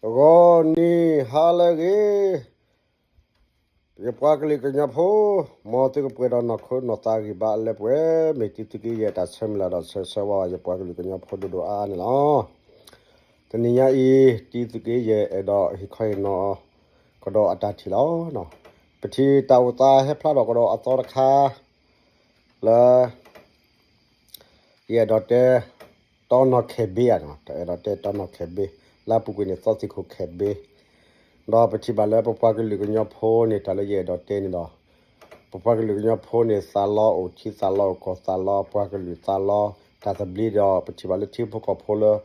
ဂီၤနံၤဟါလၢအဂ့ၤ, ယပှၤကလုာ်ကညီဖိ, မ်သုကပှဲၤဒီးနီၢ်ခိနီၢ်သးဂံၢ်ဘါလၢပှဲၤ, မ့ၢ်တံသုးက့ယဲၢ်တၢ်ဆၢမုၢ်လၢ်ဒီးဆၢဂ့ၤဆၢဝါ ယပှၤကလုာ်ကညီဖိဒိၣ်ဒိၣ်အါအါန့ၣ်လီၤ. တနံၤညါအံၤ တံသုးက့ယဲၢ်အဲၣ်ဒိးဟ့ၣ်ခီဟ့ၣ်နီၤ ကဒီးအတၢ်ထံၣ်လီၤ. ပထံၣ်တၢ်အိၣ်သးဟဲဖျါထီၣ်ကဒီးအသီတခါ လၢ ယအဲၣ်ဒိးတဲ တီနီၢ်ခဲဘ့ဧါ, အဲၣ်ဒိးတဲတီနီၢ်ခဲဘ့, လၢအပူၤကွံာ်န့ၣ် သီသံၣ်ခိၣ်ခဲဘ့, ဒီးပထံၣ်ဘၣ်လၢပပှၤကလုာ်ကညီဖိန့ၣ် တၢ်လၢယအဲၣ်ဒိးတဲန့ၣ်ဒီး ပပှၤကလုာ်ကညီဖိန့ၣ် သးလီအိၣ်ထံသးလီအိၣ်ကီၢ် သးလီအပှၤကလုာ်သးလီတၢ်သဘျ့ဒီး ပထံၣ်ဘၣ်လၢထံဖိကီၢ်ဖိလၢ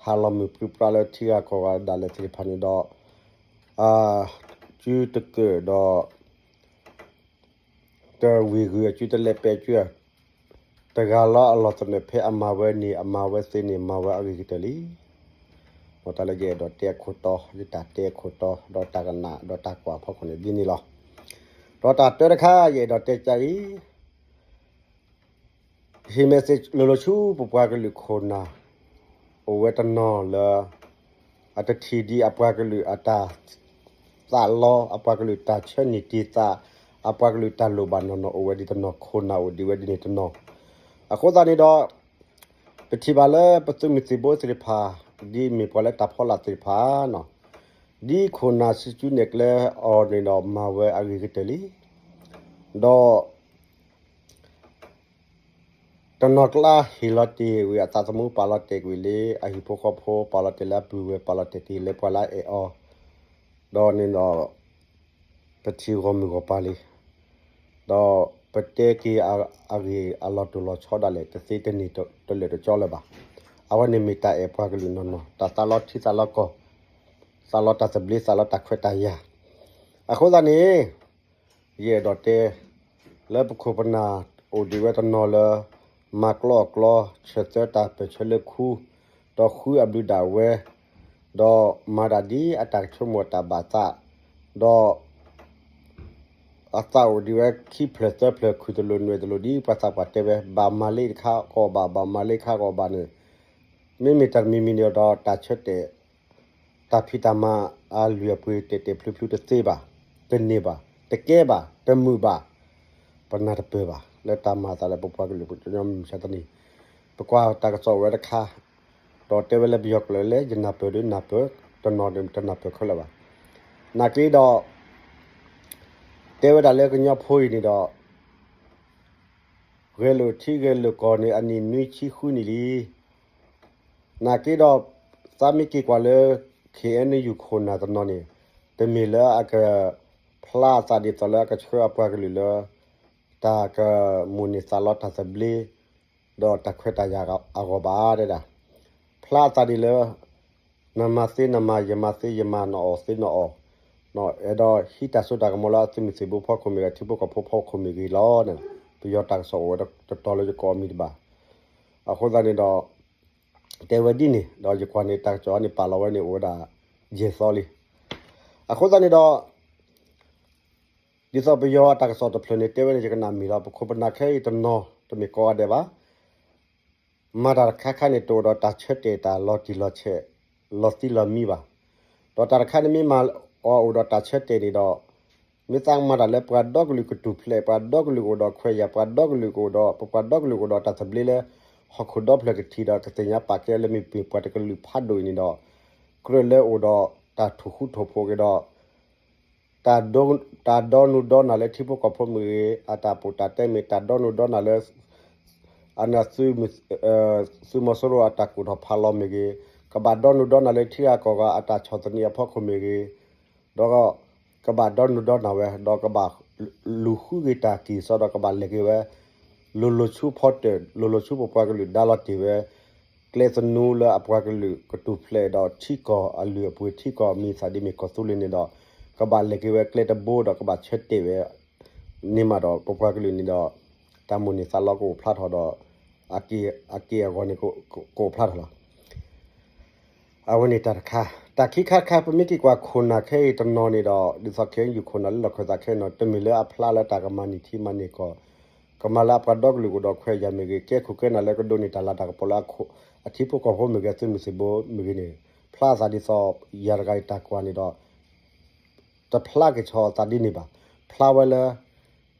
ဟးလီၤမုၢ်ပြံပြါလၢထံဂၤကီၢ်ဂၤဒၣ်လဲာ်သ့ၣ်တဖၣ်န့ၣ်ဒီး အစုတကၢၢ်ဒီး တဝ့ၢ်ဂုၢ်အစု တလဲၤပဲာ်အစု, တဂၤလီၤအလီၢ်သနၢၣ်ဖဲအမၤဝဲန့ၣ် အမၤဝဲသ့န့ၣ် မၤဝဲအဂ့ၤကတၢၢ်လံ. ဒီးတၢ်လၢယအဲၣ်ဒိးတဲအခိၣ်တီ, ယတၢ်တဲအခိၣ်တီ, ဒီးတၢ်ကနၣ်ဒီးတၢ်ကွၢ်အဖီခိၣ်န့ၣ် ဒ်န့ၣ်လီၤ. ဒီးတၢ်တၢတခါ ယအဲၣ်ဒိးတဲကအံၤ ဟ့ၣ် message လိၤလိၤဆူပပှၤကလုာ်ခိၣ်နၢ် အိၣ်ဝဲတနီၤလၢ အတထံၣ်ဒံးအပှၤကလုာ်အတၢ်သးလီ, အပှၤကလုာ်တၢ်ဆၢန့ၢ်တံာ်သး, အပှၤကလုာ်တၢ်လိၣ်ဘၣ်နီၢ်နီၢ်အိၣ်ဝဲဒံးတနီၤ, ခိၣ်နၢ်အိၣ်ဒံးဝဲဒ်န့ၣ်တနီၤ. အဃိသတးန့ၣ်ဒီး ပထံၣ်ဘၣ်လၢပသုးမုၢ်သံၣ်ဘိသ့ၣ်တဖၣ် ဒ်မ့ၢ်ပှၤလၢတၢ်ဖီလာ်သ့ၣ်တဖၣ် ဒ်ခိၣ်နၢ်စုစုနဲၣ်ကျဲအီၤန့ၣ်ဒီး မၤဝဲအဂ့ၤကတၢၢ်လံ. ဒီး တနီၤကျါဟ့ၣ်လီၤတ့ၢ်ဝံၤအသးသမူ ပာ်လီၤတဲာ်ကွံာ်လံ, အဟံၣ်ဖိဃီဖိ ပာ်လီၤတဲာ်လၢအပုၢ်ဝဲၢ် ပာ်လီၤတဲာ်က့ၤလၢပှၤလၢအအဲၣ်အီၤ, ဒီးန့ၣ်ဒီး ပထံၣ်ဂီၢ်မုၢ်ဂီၢ်ပၤလံ. ဒီးပတဲက့ၤအဂ့ၢ်အလီၢ်တိၢ်လီၤဆီဒၣ်လဲာ် တသ့တန့ၢ်တလၢာ်တကၠီလၢၤဘၣ်. အဝဲန့ၣ်မ့ၢ်တၢ်အဲၣ်ပှၤကလုာ်နီၢ်နီၢ်, တၢ်သးလီထံသးလီကီၢ်, သးလီတၢ်သဘျ့ သးလီတၢ်ခွဲးတၢ်ယာ်. အဃိသတးန့ၣ် ယအဲၣ်ဒိးတဲ လၢပခိၣ်ပနၢ်အိၣ်ဒံးဝဲတနီၤလၢ မၤကျီအီၣ်ကျီ ဆၢၣ်သၢတၢ်ပၢၢ်ဆၢလၢခူ, ဒီးဃုအဘျုးဒၣ်ဝဲ, ဒီးမၤဒၣ်ဒ်အတၢ်ကဆိကမိၣ်တၢ်ဘၣ်သး, ဒီး အသးအိၣ်ဒံးဝဲခံဖျၢၣ်သၢဖျၢၣ် ခုၣ်တလိာ်နွဲၣ်တလိာ် ဒ်ပှၤသးပှၢ်တဲဝဲ ဘၣ်မၤလၢတခါကီးဘၣ် ဘၣ်မၤလၢတခါကီးဘၣ်န့ၣ်, မ့မ့ၢ်တၢ်တမံၤမံၤန့ၣ်ဒီး တၢ်ဆၢတဲာ် တၢ်ဖံးတၢ်မၤအလုၢ်အပှ့ၤ တဲာ်တဲာ်ဖျုးဖျုးတသ့ဘၣ်, တန့ၢ်ဘၣ်, တကဲဘၣ်, တမုာ်ဘၣ်, ပနၢ်တပၢၢ်ဘၣ် လၢတၢ်မၤအသးလၢပပှၤကလုာ်ကညီမုၢ်မဆါတနံၤ, ပကွၢ်တၢ်ကစီၣ်ဝဲတခါ ဒီးတဲဝဲလၢပယီၤကျိာ်လၢ ယနၢ်ပၢၢ်ဒီးနၢ်ပၢၢ်, တနီၤဒီးတနၢ်ပၢၢ်ခဲလၢာ်ဘၣ်. နာ်က့ဒီး တဲဝဲဒၣ်လၢကညီဖိအံၤန့ၣ်ဒီး ဂဲၤလိာ်ထံဂဲၤလိာ်ကီၢ်န့ၣ် အနံၣ်နွံဆံဃုနံၣ်လံ. နာ်က့ဒီး သးမ့ၢ်က့ၤကွၢ်လၢ ခ့ၣ်အဲၣ်ယူၣ် ခိၣ်နၢ်တနီၤန့ၣ် တမ့ၢ်လၢအကဖျါအသးဒ်သိးလၢအကဆှၢအပှၤကလုာ်လၢ တၢ်ကမိၣ်န့ၢ်သးလီတၢ်သဘျ့ ဒီးတၢ်ခွဲးတၢ်ယာ်အဂီၢ်ဘၣ်ဒဲဒၣ်. ဖျါအသးဒ်လၢ နမၤသ့နမၤ ယမၤသ့ယမၤ နအီၣ်သ့နအီၣ်, အဲၣ်ဒိးဟံးတၢ်စိတၢ်ကမီၤလၢအသုးမုၢ်သံၣ်ဘိဖီခိၣ်မ့ၢ်ဂ့ၤ ထံဖိကီၢ်ဖိဖီခိၣ်မ့ၢ်ဂ့ၤလီၤ. ပယီၤတၢ်ကစီၣ်အိၣ်ဝဲတတီၤလၢယကိးအမံၤတဘၣ်. အဃိသတးန့ၣ်ဒီး တဲဝဲဒ်န့ၣ် ဒီးယကွၢ်န့ၣ် တၢ်ကစီၣ်အံၤန့ၣ် ပာ်လီၤဝဲန့ၣ် အိၣ်ဝဲဒၣ်ယဲၢ်သီလံ. အဃိသတးန့ၣ်ဒီး ဒ်သိးပယီၤအတၢ်ကစီၣ်တဖျၢၣ်န့ၣ် တဲဝဲန့ၣ် ယကနၣ်မ့ၢ်လီၤ. ပခိၣ်ပနၢ်ခဲအံၤတနီၤ တမ့ၢ်ကိးဂၤဒဲးဘၣ် မၤတၢ်တခါခါန့ၣ် တအိၣ်ဒီးတၢ်ဆၢတဲာ်တၢ်လီၤတံၢ်လီၤဆဲး လီၤသံလီၤမံဘၣ်. ဒီးတၢ်တခါန့ၣ်မ့ၢ်မၤအီၤအိၣ်ဒီးတၢ်ဆၢတဲာ်န့ၣ်ဒီး မ့ၢ်သးမၤတၢ်လၢပှၤဒီကလုာ်ကတူၢ်ဖျဲး ပှၤဒီကလုာ်ကအိၣ်ဒီးခွဲးယာ် ပှၤဒီကလုာ်ကအိၣ်ဒီး ပပှၤဒီကလုာ်ကအိၣ်ဒီးတၢ်သဘျ့လၢ ဟီၣ်ခိၣ်ဒီဖျၢၣ်ကထံၣ်ဒီးကသ့ၣ်ညါပာ်ကဲလၢမ့ၢ်ပှၤတကလုာ်ဖးဒိၣ်အံၤန့ၣ်ဒီး ကြၢးလၢအိၣ်ဒီးတၢ်ထိၣ်ဃူထိၣ်ဖိးက့ၤဒီး တၢ်ဒီနူဒီနၢ်လၢထံဖိကီၢ်ဖိမ့ၢ်ဂ့ၤ အတၢ်ပီးတၢ်တဲမ့ၢ် တၢ်ဒီနူဒီနၢ်လၢ အနသုးမုၢ် သုးမီၤစိရိၤအတၢ်ကူၣ်ထီၣ်ဖးလီၤမ့ၢ်ဂ့ၤ, ကဘၣ်ဒီနူဒီနၢ်လၢထံဂၤကီၢ်ဂၤအတၢ်ဆီၣ်သနံးအဖီခိၣ်မ့ၢ်ဂ့ၤ, ဒီးကဘၣ်ဒီနူဒီနၢ်ဝဲ ဒီးကဘၣ်လူၤဃုက့ၤတၢ်ကံၢ်စီဒီးကဘၣ်လဲၤက့ၤဝဲ လိၤလိၤဆူဖီတၢၣ် လိၤလိၤဆူပပှၤကလုာ်ဒါလီၤတ့ၢ်ဝဲ ကျဲသနူလၢအပှၤကလုာ်ကတူၢ်ဖျဲးဒီးထံကီၢ်အလုၢ်အပှ့ၤထံကီၢ်မံၤသးဒ်မ့ၢ်ကီၢ်သူလ့ၤန့ၣ်ဒီး ကဘၣ်လဲၤက့ၤဝဲကျဲတဘိဒီးကဘၣ်ဆၢတဲာ်ဝဲ န့ၣ်မးဒီးပပှၤကလုာ်န့ၣ်ဒီး တၢ်မိၣ်န့ၢ်သးလီကအိၣ်ဖျါထီၣ်ဒီး အက့ၢ်အဂီၤန့ၣ် ကအိၣ်ဖျါထီၣ်လီၤ. အဝဲန့ၣ်တၢ်တခါ, တၢ်ခံခါတခါ ပမ့ၢ်က့ၤကွၢ်ခိၣ်နၢ်ခဲအံၤတနီၤန့ၣ်ဒီး ဒ်သိးခဲအံၤယူၢ်ခိၣ်နၢ်လၢလီၢ်ခၢၣ်သးခဲအံၤနီၤ တမ့ၢ်လၢအဖျါလၢတၢ်ကမၤန့ၢ်ထံမၤန့ၢ်ကီၢ် ကမၤလၢအပှၤဒီကလုာ်ကအိၣ်ဒီးခွဲးယာ်မ့ၢ်ဂ့ၤ ကဲခိၣ်ကဲနၢ်လၢကဒိးန့ၢ်တၢ်လၤတၢ်ကပီၤလၢအထံဖိကီၢ်ဖိမ့ၢ်ဂ့ၤ သုးမုၢ်သံၣ်ဘိမ့ၢ်ဂ့ၤန့ၣ် ဖျါသးဒ်သိး ယၤတဂၤအံၤတၢ်ကွၢ်န့ၣ်ဒီး တဖျါက့ၤဆီအသးဒ်န့ၣ်ဘၣ်. ဖျါဝဲလၢ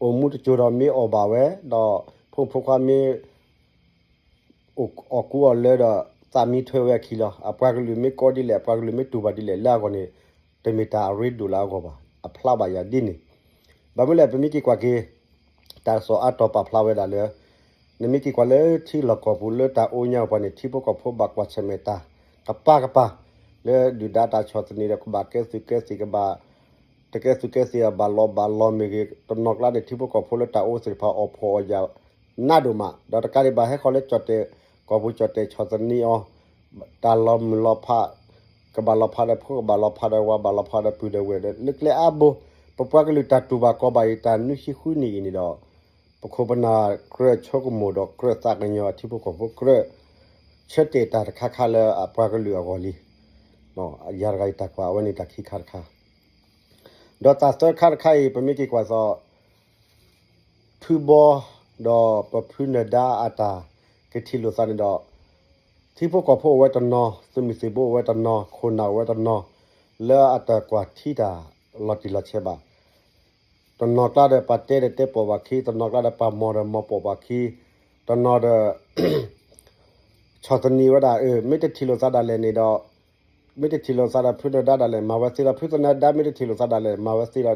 အိၣ်မူတစိၤဒီးမ့ၢ်အီၣ်ဘၣ်ဝဲ, ဒီးဖိမုၣ်ဖိခွါမ့ၢ် အီၣ်ကူအီၣ်လၢဒီး သးမံထွဲဝဲအခံလီၤ. အပှၤကလုာ်မ့ၢ်ကီဒ်လဲၣ် အပှၤကလုာ်မ့ၢ်တူၢ်ဘၣ်ဒ်လဲၣ် လၢအဂီၢ်န့ၣ် တမ့ၢ်တၢ်အရ့ဒိၣ်လၢအဂီၢ်ဘၣ်. အဖျါဘၣ်ယၤဒ်န့ၣ်. ဘၣ်မနုၤလဲၣ် ပမ့ၢ်က့ၤကွၢ်က့ၤ တၢ်ကစီၣ်အါတီၤပာ်ဖျါဝဲဒၣ်လၢ နမ့ၢ်က့ၤကွၢ်လၢထံလီၢ်ကီၢ်ပူၤလၢတၢ်အိၣ်ညါအပူၤန့ၣ် ထံဖိကီၢ်ဖိဘၣ်ကွၢ်ဆၢၣ်မဲာ်တၢ် ကပၤကပၤ လၢဒုၣ်ဒါတၢ်ဆီၣ်သနံးဒီး ကဘၣ်ကဲသုးကဲသံၣ် ကဘၣ် တကဲသုးကဲသံၣ် အဘၣ်လီၤဘၣ်လီၤမ့ၢ်ဂ့ၤ တနီၤကျါန့ၣ် ထံဖိကီၢ်ဖိလၢတၢ်အိၣ်သ့ၣ်တဖၣ် အီၣ်ဖှီၣ်အီၣ်ယာ် နးဒိၣ်မး, ဒီးတကးဒံးဘၣ်ဟဲဃီၤလၢကၠီၣ်တဲာ် ကီၢ်ပူၤကၠီၣ်တဲာ်ဆီၣ်သနံးအီၤ တၢ်လီၤမုၢ်လီၤဖး ကဘၣ်လီၤဖးဒီးဖိ ကဘၣ်လီၤဖးဒီးဝၤ ဘၣ်လီၤဖးဒီးပုၢ်ဒီးဝဲၢ်ဒီး လၢကျဲအါဘိ ပပှၤကလုာ်တၢ်တူၢ်ဘၣ်ကီဘၣ်အံၤ တၢ်နွံဆံဃုနံၣ်အံၤန့ၣ်ဒီး ပခိၣ်ပနၢ်ကြၢးဆိကမိၣ်ဒီးကြၢးသးကညီၤ အထံဖိကီၢ်ဖိကြၢး ဆၢတဲာ်တၢ်တခါခါလၢအပှၤကလုာ်အဂီၢ်လံ. ယၤတဂၤအံၤတၢ်ကွၢ် အဝဲန့ၣ်တၢ်ခံခါတခါ ဒီးတၢ်သၢခါတခါအံၤ ပမ့ၢ်က့ၤကွၢ်သိး ဖုဘီ ဒီးပဖုနၢၤဒါအတၢ်ကထံၣ်လိာ်သးန့ၣ်ဒီး ထံဖိကီၢ်ဖိအိၣ်ဝဲတနီၤ သုးမုၢ်သံၣ်ဘိအိၣ်ဝဲတနီၤ ခိၣ်နၢ်အိၣ်ဝဲတနီၤ လၢအတကွၢ်ထံတၢ်လီၤတံၢ်လီၤဆဲးဘၣ်. တနီၤကျါဒီးပှၤတဲဒီးတဲပိာ်ပှၤခံ တနီၤကျါဒီးပှၤမီၤဒီးမီၤပိာ်ပှၤခံ တနီၤဒီး ဆီၣ်သနံးဝဲဒၣ် အၢ မ့ၢ်တထံၣ်လိာ်သးဒၣ်လဲာ်န့ၣ်ဒီး မ့ၢ်တထံၣ်လိာ်သးဒီးဖုနၢၤဒါဒၣ်လဲာ် မၤဝဲသ့လီၤ. ဖုနၢၤဒါမ့ၢ်တထံၣ်လိာ်သးဒၣ်လဲာ် မၤဝဲသ့လီၤ.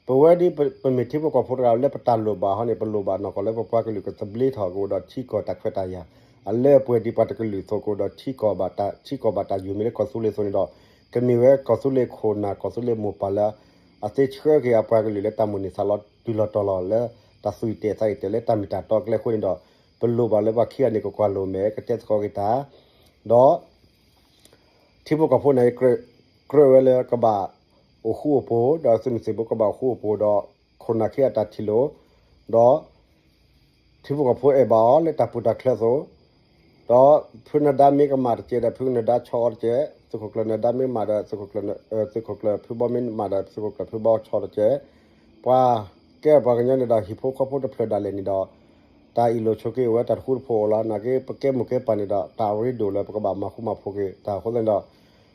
ပဝဲဒ်ပမ့ၢ်ထံဖိကီၢ်ဖိတဂၤလၢပတၢ်လိၣ်ဘၣ်ဟီန့ၣ် ပလိၣ်ဘၣ်နီၢ်ကီၢ်လၢပပှၤကလုာ်ကသဘျ့ထီၣ်ကအိၣ်ဒီးထံကီၢ်တၢ်ခွဲးတၢ်ယာ် အလၢအပှဲၤဒ်ပှၤတကလုာ်အသိးကအိၣ်ဒီးထံကီၢ်ဘၣ်တၢ် ထံကီၢ်ဘၣ်တၢ်ယိာ်မ့ၢ်လၢကီၢ်သူလ့ၤအသိးန့ၣ်ဒီး ကမ့ၢ်ဝဲကီၢ်သူလ့ၤခိၣ်နၢ် ကီၢ်သူလ့ၤမိၢ်ပၢ်လၢ အသ့ဆှၢက့ၤအပှၤကလုာ်လၢတၢ်မိၣ်န့ၢ်သးလီတုၤလီၤတီၤလီၤလၢ တၢ်သူၣ်အံၣ်တဲာ်သးအံၣ်တဲာ်လၢတၢ်မ့ၢ်တၢ်တီအကျဲအဃိန့ၣ်ဒီး ပလိၣ်ဘၣ်လၢပှၤခံဂၤန့ၣ် ကကွၢ်လိာ်မဲာ် ကတဲသကိးက့ၤတၢ် ဒီး ထံဖိကီၢ်ဖိန့ၣ် ကြၢးဝဲလၢကဘၣ်အိၣ်ဃူအိၣ်ဖိး ဒီးသုးမုၢ်သံၣ်ဘိကဘၣ်အိၣ်ဃူအိၣ်ဖိး ဒီးခိၣ်နၢ်ခံဂၤတၢ်ထံၣ်လိာ် ဒီး ထံဖိကီၢ်ဖိအဲၣ်ဘၣ်အီၤလၢတၢ်ပူၤတၢ်ချၢအသိး ဒီးဖုနၢၤဒါမ့ၢ်ကမၣ်တကဲးဒီး ဖုနၢၤဒါဆီအီၤတကဲး, သုးခိၣ်ကျၢၢ်နၢၤဒါမ့ၢ်မၤဒီး သုးခိၣ်ကျၢၢ် သုးခိၣ်ကျၢၢ်ဖုဘီမ့ၢ်မၤဒီး သုးခိၣ်ကျၢၢ်ဖုဘီဆီတကဲး, ပှၤကဲပှၤကညီန့ၣ်ဒီး ဟံၣ်ဖိဃီဖိတဖျၢၣ်ဒၣ်လဲာ်န့ၣ်ဒီး တၢ်အ့ၣ်လိာ်ဆိးက့အိၣ်ဝဲ တၢ်တဃူတဖိးအိၣ်လီၤ. နာ်က့ ပကဲမိၢ်ကဲပၢ်န့ၣ်ဒီး တၢ်အရ့ဒိၣ်လၢပကဘၣ်မၤဃူမၤဖိးက့ၤတၢ်အဃိသတး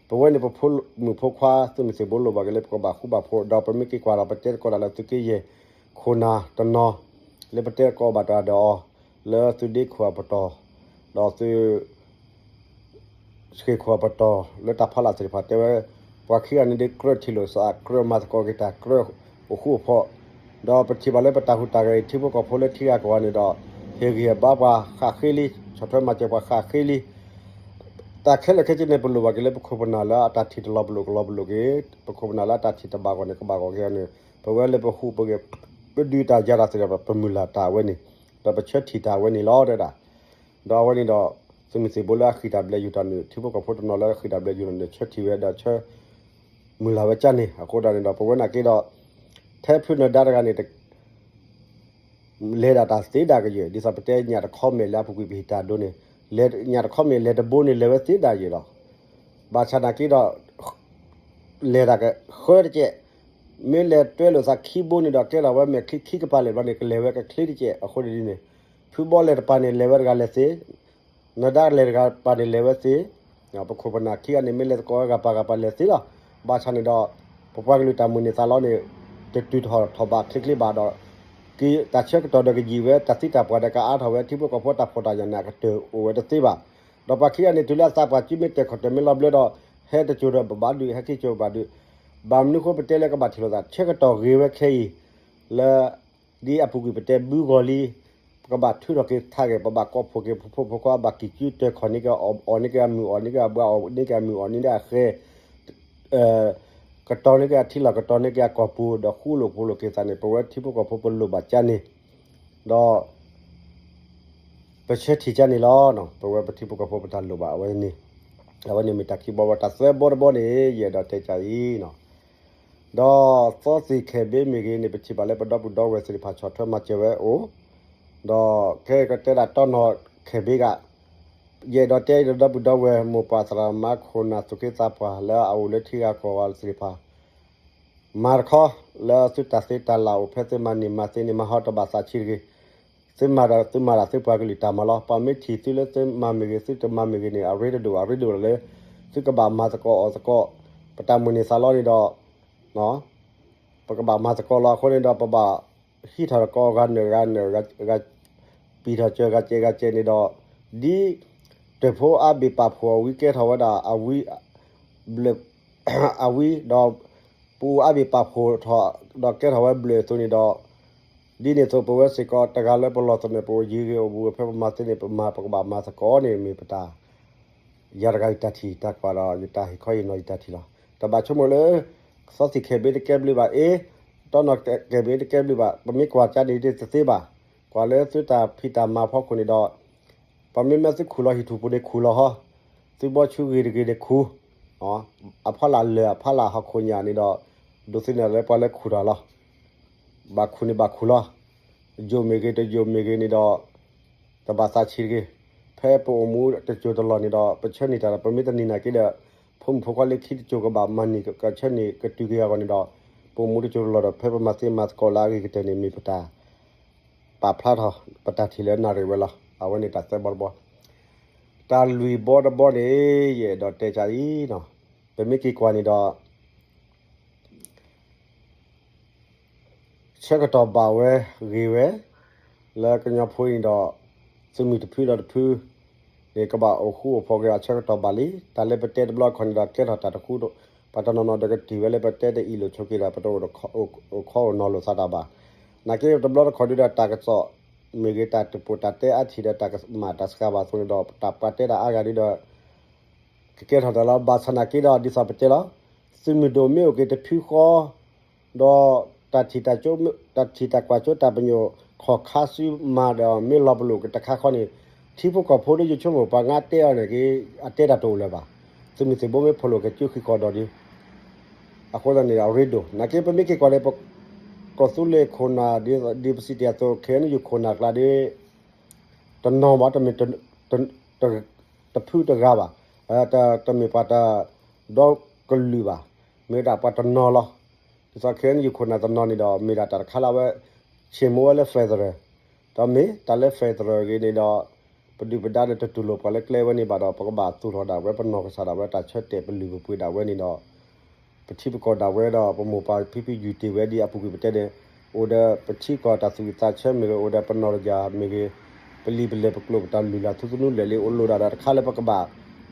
ဒီး ပဝဲန့ၣ် ပဖိမုၣ်ဖိခွါ သုးမုၢ်သံၣ်ဘိလိၣ်ဘၣ်က့ၤလၢပကဘၣ်ဃူဘၣ်ဖိး ဒီးပမ့ၢ်က့ၤကွၢ်ဒီး ပတဲသကိးတၢ်လၢသုးက့ယဲၢ် ခိၣ်နၢ်တနီၤ လၢပတဲသကိးဘၣ်တၢ်ဒီးအီၤ လၢသုးဒ့ခိၣ်အပတီၢ် ဒီးသုး ဆှ့ၣ်ခိၣ်အပတီၢ် လၢတၢ်ဖီလာ်သ့ၣ်တဖၣ်တဲဝဲ ပှၤခံဂၤန့ၣ်ဒ်ကြၢးထံၣ်လိာ်သး ကြၢးမၤသကိးက့ၤတၢ် ကြၢးအိၣ်ဃူအိၣ်ဖိး, ဒီးပထံၣ်ဘၣ်လၢပတၢ်ဟူးတၢ်ဂဲၤအံၤ ထံဖိကီၢ်ဖိလၢထံဂၤကီၢ်ဂၤန့ၣ်ဒီး ဟ့ၣ်ဂံၢ်ဟ့ၣ်ဘါပှၤဃၣ်ဃ့လံ, ဆီၣ်ထွဲမၤစၢၤပှၤဃၣ်ဃ့လံ. တၢ်ခဲလၢာ်ခဲဆ့န့ၣ် ပလိၣ်ဘၣ်က့ၤလၢပခိၣ်ပနၢ်လၢအတၢ်ထံၣ်တလီၤပလိာ်ကလီၤပလိာ်က့ၤ, ပခိၣ်ပနၢ်လၢအတၢ်ထံၣ်တဘၣ်ဂီၢ်န့ၣ် ကဘၣ်ဂီၢ်က့ၤအီၤန့ၣ် ပဝဲလၢပဟူးပဂဲၤ ပဒုးတၢ်ယၤတၢ်သ့ၣ်တဖၣ် ပမုၢ်လၢ်တၢ်အဝဲန့ၣ် ဒီးပဆၢထံၣ်တၢ်အဝဲန့ၣ်လီၤတဲဒၣ်. ဒီးအဝဲန့ၣ်ဒီး သုးမုၢ်သံၣ်ဘိလၢအဃံၢ်တၢ်ဘျဲးယူၤတၢ်န့ၣ် ထံဖိကီၢ်ဖိတနီၤလၢအဃံၢ်တၢ်ဘျဲးယူၤတၢ်န့ၣ် ဆၢထံၣ်ဝဲဒီးဆၢ မုၢ်လၢ်ဝဲကၢ်န့ၣ် အဃိဒၣ်န့ၣ်ဒီး ပဝဲနာ်က့ဒီး ထဲဖုနၢၤဒါတဂၤန့ၣ် လဲၤဒၣ်တၢ်သ့ဒၣ်ကယဲၢ် ဒ်သိးပတဲညၣ်တခီမဲာ်လၢအပူၤကွံာ်ပဟံၣ်တၢ်ဒိန့ၣ် လဲၤညၣ်တခီမဲာ်လဲၤတဘိန့ၣ် လဲၤဝဲသ့ဒၣ်ယဲၢ်လီၤ. ဘၣ်ဆၣ်နာ်က့ဒီး လဲၤတၢ်ကဃၢတကဲး, မ့ၢ်လဲၤတွဲလိာ်သးခံဘိန့ၣ်ဒီး ကဲထီၣ်ဝဲမဲာ်ချံခံကပၤလၢာ်ဘျီန့ၣ် ကလဲၤဝဲကချ့တကဲး အဃိန့ၣ်ဒ်န့ၣ် ဖုဘီလဲၤတပၤန့ၣ် လဲၤဝဲတဂၤလဲၤသ့ နၢၤဒါလဲၤတဂၤပၤန့ၣ်လဲၤဝဲသ့, ပခိၣ်ပနၢ်ခံဂၤန့ၣ် မ့ၢ်လဲၤသကိးဝဲဂၤပၤဂၤပၤလဲၤသ့လီၤ. ဘၣ်ဆၣ်န့ၣ်ဒီး ပပှၤကလုာ်တၢ်မိၣ်န့ၢ်သးလီန့ၣ် တတုၤထီၣ်ထီၣ်ဘးချ့ချ့ဘၣ်ဒီး ကတၢ်ဆၢကတီၢ်ဒီးကယံာ်ဝဲ တၢ်သံတၢ်ပှၢ်ဒီးကအါထီၣ်ဝဲ ထံဖိကီၢ်ဖိတၢ်ဖှီၣ်တၢ်ယာ်န့ၣ် အကတၢၢ်အိၣ်ဝဲတသ့ဘၣ်. ဒီးပှၤခံဂၤန့ၣ် တုၤလၢအသးပှၢ်စုမ့ၢ်တဲာ်ခီၣ်တဲာ်မ့ၢ်လီၤဘျၢဒီး ဟဲတစိၤဒီးဘၣ်ဘၣ်ဒုး ဟဲခံစိၤဘၣ်ဒုး, ဘၣ်မနုၤဃိပတဲလၢကဘၣ်ထံၣ်လိာ်သး ဆၢကတီၢ်ဂ့ၤဝဲခဲအံၤ လၢ ဒ်အပူၤကွံာ်ပတဲဘုဂီၤလံ, ပကဘၣ်ထုးထီၣ်က့ၤထးဂဲာ် ပဘၣ်ကိးဖှိၣ်က့ၤဖိဖိဖိခွါ ဘၣ်ကံၢ်ကုတဲာ်ခီၣ်န့ၢ်က့ၤအီၣ် အီၣ်န့ၢ်က့ၤအမုၢ် အီၣ်န့ၢ်က့ၤအဘှါ အီၣ်န့ၢ်က့ၤအမုၢ် အီၣ်န့ၢ်က့ၤအဃဲ ကတီၤန့ၢ်က့ၤအထံလီၢ် ကတီၤန့ၢ်က့ၤအကီၢ်ပူၤ ဒီးဃူလိာ်ဖိးလိာ်က့ၤသးန့ၣ် ပဝဲထံဖိကီၢ်ဖိပလိၣ်ဘၣ်ကၢ်န့ၣ်, ဒီး ပဆၢထံၣ်ကၢ်န့ၣ်လီၤ. ပဝဲပထံဖိကီၢ်ဖိပတၢ်လိၣ်ဘၣ်အဝဲန့ၣ်, အဝဲန့ၣ်မ့ၢ်တၢ်ခံဘီဝဲ တၢ်သၢဘီတဘီန့ၣ် ယအဲၣ်ဒိးတဲကၢ်အံၤ ဒီးသီသံၣ်ခဲဘ့မ့ၢ်ဂ့ၤန့ၣ် ပထံၣ်ဘၣ်လၢပဒီပုၢ်ဒီဝဲၢ်သ့ၣ်တဖၣ်ဆီၣ်ထွဲမၤစၢၤဝဲအိၣ်, ဒီးခဲအံၤကတဲဒၣ်တီနီၢ်ခဲဘ့ဂ့ၤ, ယအဲၣ်ဒိးတဲဒီးဒီပုၢ်ဒီဝဲၢ် မိၢ်ပၢ်သရၣ်သမါခိၣ်နၢ်သူၣ်က့သးပှၢ်လၢအအိၣ်လၢထံဂၤကီၢ်ဂၤသ့ၣ်တဖၣ် မၤတခီ လၢသုတၢ်သ့တၢ်လၢ်အိၣ်ဖဲသုမၤန့ၢ်မၤသ့န့ၣ် မၤဟီတဘၣ်သးဆံးတဂ့ၤ, သုမၤဒီးသုမၤဒၣ်သုပှၤကလုာ်တၢ်မၤလီၤ. ပှၤမ့ၢ်ထံၣ်သုလၢသုမၤမ့ၢ်ဂ့ၤ သုတမၤမ့ၢ်ဂ့ၤန့ၣ် အရ့တဒိၣ် အရ့ဒိၣ်လၢ သုကဘၣ်မၤသကိးအီၤသကိး, ပတၢ်မုၢ်န့ၢ်သးလီန့ၣ်ဒီး ပကဘၣ်မၤသကိးလီၤအဃိန့ၣ်ဒီး ပဘၣ်ဟံးထီၣ်သကိးဂၤနၢၤဂၤနၢၤ, ပံာ်ထီၣ်စၢၤဂၤစဲးဂၤစဲးန့ၣ်ဒီး, ဒ်တၢၢ်ဖိအါဘ့ၣ်ပာ်ဖှိၣ်အဝံကဲထီၣ်ဝဲဒၣ် အဝံ, ဘျၢၣ်, အဝံဒီး ပအိၣ်အါဘ့ၣ်ပာ်ဖှိၣ်ထီၣ်ဒီးကဲထီၣ်ဝဲဘျၢၣ်အသိးန့ၣ်ဒီး, ဒ်န့ၣ်အသိးပဝဲစ့ၢ်ကီးတဂၤလၢပလီၢ်သနၢၣ် ပအိၣ်ယံၤဂ့ၤအိၣ်ဘူးဂ့ၤ ဖဲပမၤသ့န့ၣ် ပမၤပကဘၣ်မၤသကိးန့ၣ်မ့ၢ်ပတၢ် ယၤတဂၤယတၢ်ထံၣ်တၢ်ကွၢ်ဒီး ယတၢ်ဟ့ၣ်ခီဟ့ၣ်နီၤယတၢ်ထံၣ်လီၤ. တဘၣ်ဆိကမိၣ်လၢ ကသီသံၣ်ခဲဘ့တကဲဘျုးဘၣ်အ့, တီနီၣ်ကဲဘ့တကဲဘျုးဘၣ်, ပမ့ၢ်ကွၢ်ကါန့ၣ်ဒ်တသ့ဘၣ်, ကွၢ်လၢသုတၢ်ဖံးတၢ်မၤဖီခိၣ်န့ၣ်ဒီး, ပမ့မ့ၢ်သုခူၣ်လီၤဟံၣ်ထူၣ်ပူၤန့ၣ်ခူၣ်လီၤဟီ, သုဘီဆူဂ့ၤတဂ့ၤန့ၣ်ခူၣ်, အဖီလာ်လၢာ်အဖီလာ်ဟီၣ်ခိၣ်ညၣ်န့ၣ်ဒီး, ဒိးသန့ၤလၢပှၤလၢခူၣ်တၢ်လီၤ. ဘၣ်ခူၣ်န့ၣ်ဘၣ်ခူၣ်လီၤ. ယိာ်မ့ၢ်ဂ့ၤ တယိာ်မ့ၢ်ဂ့ၤန့ၣ်ဒီး, တဘၣ်သးဆံးတဂ့ၤ. ဖဲပအိၣ်မူတစိၤတလီၢ်န့ၣ်ဒီး ပဆၢန့ၢ်တၢ်ဒီး ပမ့ၢ်တန့ၢ်နာ်က့ဒီး, ဖိမုၣ်ဖိခွါလၢခံတစိၤကဘၣ်မၤန့ၢ်ကဆၢန့ၢ်ကတုၤက့ၤအဂီၢ်န့ၣ်ဒီး, ပအိၣ်မူတစိၤတလီၢ်ဒီး ဖဲပမၤသ့မၤသကိးလၢအဂ့ၤကတၢၢ်န့ၣ် မ့ၢ်ပတၢ် ပာ်ဖျါထီၣ် ပတၢ်ထံၣ်လၢနၣ်ရံၣ်ဝဲလီၤ. အဝဲန့ၣ်တၢ်သၢဘီတဘီ, တၢ်လွံၢ်ဘီတဘီန့ၣ် ယအဲၣ်ဒိးတဲကါအံၤ, ပမ့ၢ်က့ၤကွၢ်န့ၣ်ဒီး ဆၢကတီၢ်ဘၣ်ဝဲဂ့ၤဝဲ, လၢကညီဖိအံၤဒီး, သုးမုၢ်တဖုဒီးတဖု, န့ၣ်ကဘၣ်အိၣ်ဃူအိၣ်ဖိးက့ၤအဆၢကတီၢ်ဘၣ်လံ. တၢ်လၢပတဲတဘျီတခီၣ်န့ၣ်ဒီး ကဲထီၣ်တၢ်တဃူ, ပှၤတနီၤနီၤဒီးကတုၤဝဲလၢပတဲတအံၣ်လိာ်ဆိးက့ၤဒီး ပတအိၣ်ခိးအိၣ်နီၤလိာ်သးတၢ်ဘၣ်. နာ်က့တဘျီတခီၣ်ဒုဒီးတၢ်ကစီၣ်မ့ၢ်ဂ့ၤ တၢ်တပိာ်တၢ်တဲအါထံၣ်ဒီးတၢ်ကမၣ်တၢ်စှၤဘၣ်အသိးန့ၣ်ဒီး တၢ်ပှၤတဲတၢ်အါဂၤဒုဒီး ကကဲထီၣ်တၢ်လီၤ. ဘၣ်ဆၣ်နာ်က့ဒီး ဒ်သိးပတဲလီၤ, သုးမုၢ်ဒိၣ်မ့ၢ်အိၣ်က့ၤတဖုဃီ, ဒီးတၢ်ထံၣ်တၢ်ကွၢ်ကၠိတၢ်ပညိၣ်ခီၣ်ခါဆူမၤဒီး မ့ၢ်လီၤပလိာ်က့ၤတခါဃီန့ၣ်, ထံဖိကီၢ်ဖိဒီးယဆိကမိၣ် ပှၤငါတဲအီၤန့ၣ်က့ၤ အတဲတၢ်တအိၣ်လၢၤဘၣ်. သုးမုၢ်သံၣ်ဘိမ့ၢ်ဖီၣ်လိာ်က့ၤကၠိဃံးဃီၤဒီးဒု အဃိသတးန့ၣ် အရ့ဒိၣ်. နာ်က့ပမ့ၢ်က့ၤကွၢ်လၢ ကီၢ်သူလ့ၤခိၣ်နၢ် ဒ်ပစံးတ့ၢ်အသိး ခ့ၣ်အဲၣ်ယူၣ်ခိၣ်နၢ်ကျါဒီး တနီၤဘၣ် တမ့ၢ်တဖုတဂၤဘၣ်, တမ့ၢ်ပှၤတဒီကလုာ်ဘၣ်, မ့ၢ်ဝဲဒၣ်ပှၤတနီၤလီၤ. ဒ်သိး ခ့ၣ်အဲၣ်ယူၣ်ခိၣ်နၢ်တနီၤန့ၣ်ဒီး မ့ၢ်ဒၣ်တၢ်တခါလၢအဝဲ ဆ့ၣ်မူဝဲလၢ federal, ဒီးမ့ၢ်တၢ်လၢ federal ဂ့ၤန့ၣ်ဒီး ပဒုၣ်ပဒါဒီးတတူၢ်လိာ်ပှၤလၢကျဲဝဲန့ၣ်ဘၣ်ဒီး ပကဘၣ်သူၣ်ထီၣ်ဒၣ်ဝဲပနီၢ်ကစၢ်ဒၣ်ဝဲတၢ်ဆၢတဲာ်ပလုၢ်ပပှ့ၤဒၣ်ဝဲန့ၣ်ဒီး ပထံပကီၢ်ဒၣ်ဝဲဒီး ပမိၢ်ပၢ်ဖံဖုယုၢ်တ့ၢ်ဝဲဒ်အပူၤကွံာ်ပတဲန့ၣ်, အိၣ်ဒီးပထံကီၢ်တၢ်သူၣ်ဝံၣ်သးဆၢမ့ၢ်ဂ့ၤ, အိၣ်ဒီးပနီၢ်တယၢ်မ့ၢ်ဂ့ၤ, ပလံာ်ပလဲၢ်ပကျိာ်ပတၢ်လုၢ်လၢ်ထူသနူလဲၣ်လံ အိၣ်လိၣ်ဒၣ်ဒီးတခါလၢပကဘၣ်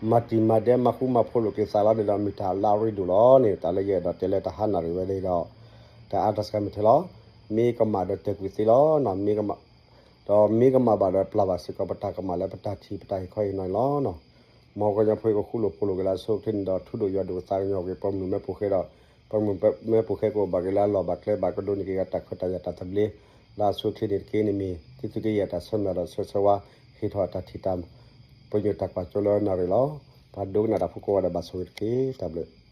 မၤတံၢ်မၤဒဲးမၤဃူမၤဖိးလိာ်က့ၤသးလီၤန့ၣ်ဒီး မ့ၢ်တၢ်လၢအရ့ဒိၣ်လီၤန့ၣ် တၢ်လၢယအဲၣ်ဒိးတဲလၢတဟါနၣ်ရံၣ်ဝဲန့ၣ်ဒီး တၢ်အါတၢ်စှၤမ့ၢ်ထဲလီၤ. မ့ၢ်ကမၣ်ဒီးတဲာ်ကွံာ်သ့လီၤ. ဒီးမ့ၢ်ကမၣ်ဘၣ်ဒီးပျၢ်ဘၣ်စ့ၢ်ကီး ပတၢ်ကမၣ်လၢပတၢ်ထံၣ်ပတၢ်ဟ့ၣ်ခီဟ့ၣ်နီၤန့ၣ်လီၤ. မ်ကညီဖိကဃူလိာ်ဖိးလိာ်က့ၤလၢအဆိအချ့န့ၣ်ဒီး ထူဒိၣ်ယွၤဒိၣ်သးကညီၤက့ၤ ပိာ်မုၣ်မၢဖိဃဲဒီး ပိာ်မုၣ်မၢဖိဃဲကအိၣ်ဘၣ်က့ၤလၢအလီၢ်ဘၣ်ကျဲဘၣ်ကဒိန့ၣ်က့ၤ တၢ်ခွဲးတၢ်ယာ်တၢ်သဘျ့ လၢအဆိအချ့န့ၣ်တက့ၢ်န့ၣ်မ့ၢ် သုသုကယဲၢ်တၢ်ဆၢမုၢ်လၢ်ဒီးဆၢဆၢဝါ ဟ့ၣ်ထီၣ်တၢ်ထံၣ်တၢ် ပညိၣ်တၢ်ကွၢ်ကၠိလၢနၣ်ရံၣ်လီၤ. ပှၤဒိကနၣ်တၢ်ဖိကိးဂၤဒဲးဘၣ်ဆိၣ်ဂ့ၤတက့ၢ်. တၢ်ဘျုး